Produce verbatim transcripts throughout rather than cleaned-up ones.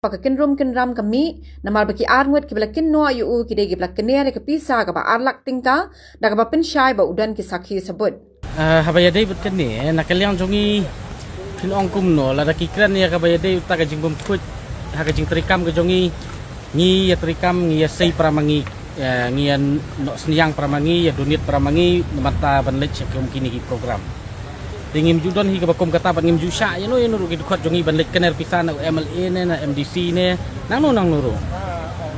ba ka kynrum kynram ka mih, namar ba ki arngut kiba la kynnoh ïa u ki dei kiba la kner ïa ka pisa kaba ar lak tyngka, da kaba pynshai ba u don ki sakhi sabut. Ah, haba ïadei bad kane, na ka liang jong ngi, phin ong kumno, lada ki kren ïa kaba ïadei uta ka jingbymkhuid ha ka jingtrei kam ka jong ngi, ngi ïa trei kam, ngi ïa sei para ma ngi, eh, ngi ïa noh synñiang para ma ngi, ïa donate para ma ngi, namar ta ban leit sha kum kine ki program. Te ngim ju don hi kaba kum kata bad ngim ju shah ïano ïano ruh ki dkhot jong ngi ban leit kner pisa na u M L A ne na M D C ne nangno nangno ruh.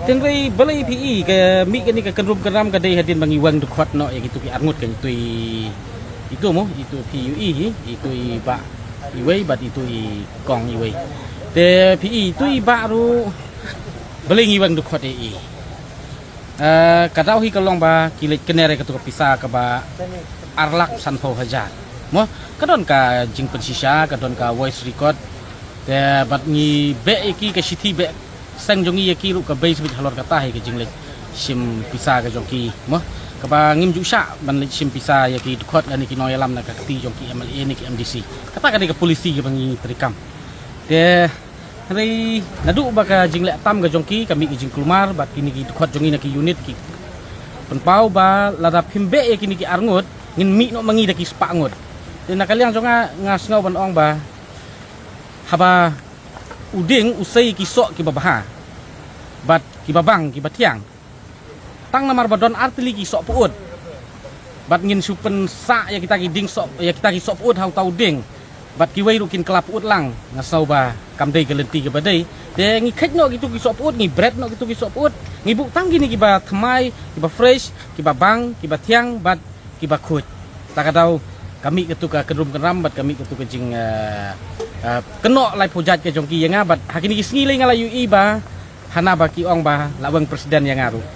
Te hynrei balei phi i ka mih kane ka kynrum kynram ka dei hadien ba ngi weng dkhot noh ïa kitu ki arngut, ka ngi tu i, itu mo, itu phi ïohi hi, itu i bah iwei bad itu i kong iwei. Te phi i itu i bah ruh balei ngi weng dkhot ïa i. Eh, ka daw hi ka long ba ki leit kner ïa katu ka pisa kaba ar lak sanphew hajar. Mo, ka don ka jingpynshisha, ka don ka voice record. Te bad ngi beh ïa ki, ka shithi beh seng jong ngi ïa ki ruh ka bei sbit halor kata hi ka jingleit shim pisa ka jong ki. Mo, kaba ngim ju shah ban leit shim pisa ïa ki dkhot lane ki nongïalam na ka kti jong ki M L A ne ki M D C. Kata ka dei ka policy kaba ngi trei kam. Te hynrei naduh ba ka jingleh tam ka jong ki ka mih ka jingkulmar bad kine ki dkhot jong ngi na ki unit ki pynpaw ba lada phim beh ïa kine ki arngut, ngin mih noh ma ngi da ki spah ngut. Te na ka liang jong nga, nga sngew ban ong ba haba u dieng u sei ki soh kiba bha bad kiba bang kiba thiang. Tang namar ba don artylli ki soh pyut. Bad ngin shu pynsah ïa kita ki dieng soh, ïa kita ki soh pyut ha uta u dieng. Bad kiwei ruh kin kylla pyut lang, nga sngew ba kam dei ka lynti kaba dei. Te ngi kheit noh kitu ki soh pyut, ngi bret noh kitu ki soh pyut, ngi buh tang kine kiba thymmai, kiba fresh, kiba bang, kiba thiang bad kiba khuid. Ta ka daw ka mih katu ka kynrum kynram bad ka mih katu ka jing, eh, eh, kynnoh laiphew jait ka jong ki ïa nga bad ha kine ki sngi lei nga la ïohi ba hana ba ki ong ba la weng president ïa nga ruh.